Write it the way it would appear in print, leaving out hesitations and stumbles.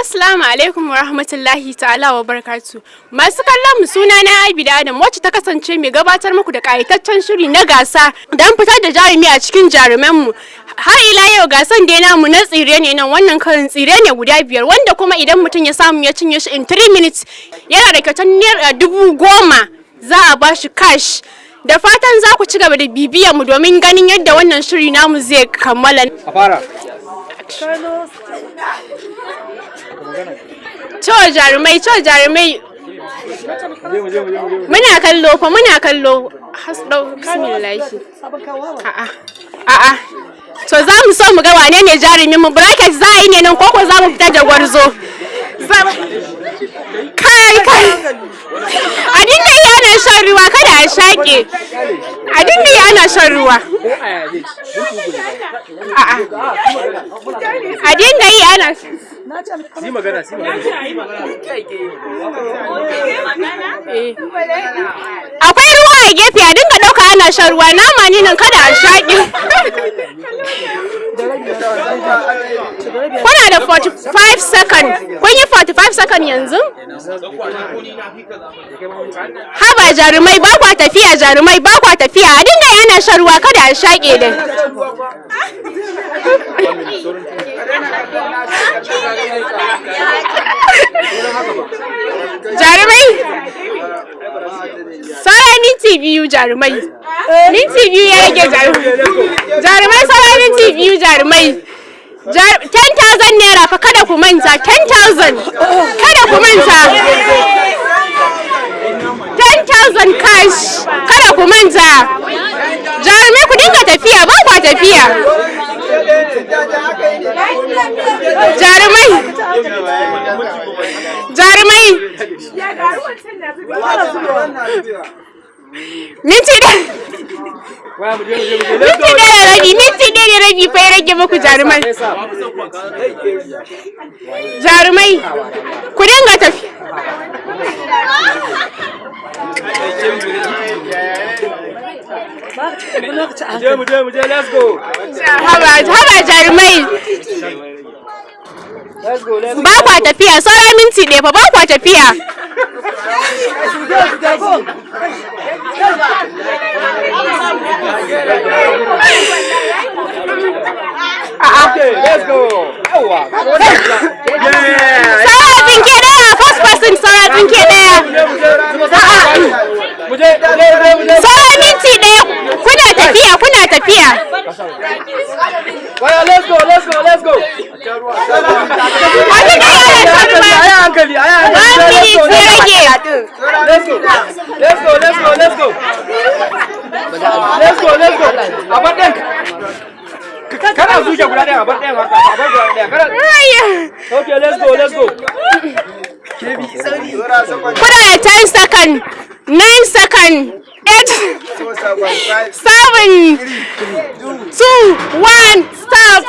Assalamu alaikum wa rahmatullahi ta'ala wa barakatu. Masu kallon mu, suna na Abida Adam, wacce ta kasance mai gabatar muku da kayataccen shiri na gasa don fitar da jarumi a cikin jaruman mu. Har ila yau gasan dai namu na tsire ne nan. Wannan karin tsire ne guda biyar, wanda kuma idan mutum ya samu ya cinye shi in 3 minutes, yana da kyautar ₦10,000 za a ba shi cash. Da fatan za ku ci gaba da bibiyar mu domin ganin yadda wannan shiri namu zai kammala. A fara. To jarumai, to jarumai. Mu je, mu je, mu je, mu je. Muna kallo fa, muna kallo. Hasdau, bismillahi. A'a. A'a. To za mu so mu ga wane ne jarumin mu. Bracket za a yi ne nan koko za mu fita da gwarzo? Kai kai. A dinga yi ana shan ruwa, kada a shaƙe. A dinga yi ana shan ruwa. Ko a yaya zai ci. Minti uku ne ba. A'a. A dinga yi ana Si magana, si magana. Eh. Akwai ruwa a gefe, a dinga ɗauka ana shan ruwa. Nama ne nan, kada a shaƙe. Kuna da 45 second. Kun yi 45 second yanzu? Haba jarumai, ba kwa tafiya. Jarumai, ba kwa tafiya. A dinga yi ana shan ruwa, kada a shaƙe dai. Jarumai! Saura minti 2, jarumai. Minti 2 ya rage, jarumai. Jarumai, saura minti 2, jarumai. ₦10,000 fa, kada ku manta, 10,000. Kada ku manta. 10,000 cash. Kada ku manta. Jarumai, ku dinga tafiya, ba kwa tafiya. Jarumai. Jarumai. Minti 1. Waya, mu je, mu je, mu je. Let's Minti go. 1 da rabi, minti 1 da rabi fa ya rage muku, jarumai. Jarumai, ku dinga tafi. Mu je, mu je, mu je. Let's go. Haba, haba jarumai. Let's go, let's go. Ba kwa tafiya, saura minti 1 fa, ba kwa tafiya. Okay, let's go. Yawwa. Yeah. Saura tsinke ɗaya, first person, saura tsinke ɗaya. Mu je, mu je. A'a. Mu je, mu je, mu je, mu je. Saura minti 1, kuna tafiya, kuna tafiya. Waya, let's go, let's go, let's go. A dinga yi ana shan ruwa. Ayi hankali, ayi hankali. One minute ya rage. Let's go. Let's go, let's go, let's go. Let's go, let's go. A bar ɗayan. Kana zuke guda ɗaya, a bar ɗayan haka, a bar guda ɗaya. Kana. Okay, let's go, let's go. Kuna da 10 second, 9 second, 8, 7, 2, 1, stop.